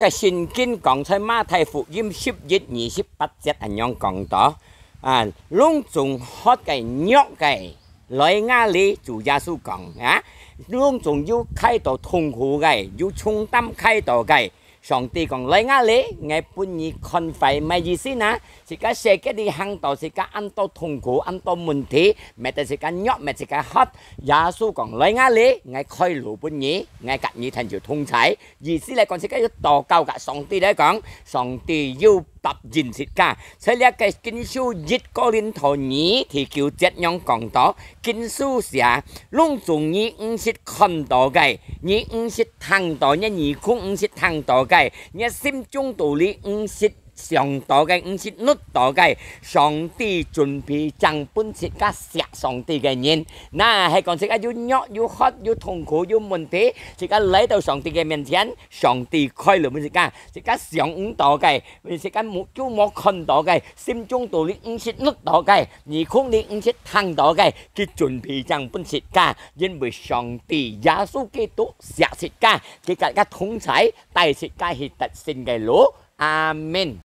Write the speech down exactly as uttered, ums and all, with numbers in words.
个聖經講在馬太福音十一二十八節恁樣講到，啊，攏總渴个、弱个，來𠊎這，主耶穌講啊，攏總有㧡到痛苦个，有重擔㧡到个，上帝講來𠊎這，𠊎分你寬快，麼个意思呢？自家世界裡行到自家恁多痛苦，恁多問題，搣得自家弱，搣自家渴，耶穌講來𠊎這，𠊎開路分你，𠊎佮你親像同在。 意思來講，自家有禱告佮上帝來講，上帝有答應自家。在這个經書一哥林多二第九節樣講到，經書寫，攏總你毋識看到个，你毋識聽到，你耳空毋識聽到个，你心中肚裡毋識想到个，毋識諗到个，上帝準備正分自家惜上帝个人。那係講自家有弱、有渴、有痛苦、有問題，自家來到上帝个面前， 上帝開路分自家，自家想毋到个，自家目珠無看到个，心中肚裡毋識諗到个，耳空裡毋識聽到个，佢準備正分自家，因為上帝耶穌基督惜自家，佢佮自家同在，帶自家去得勝个路。阿們。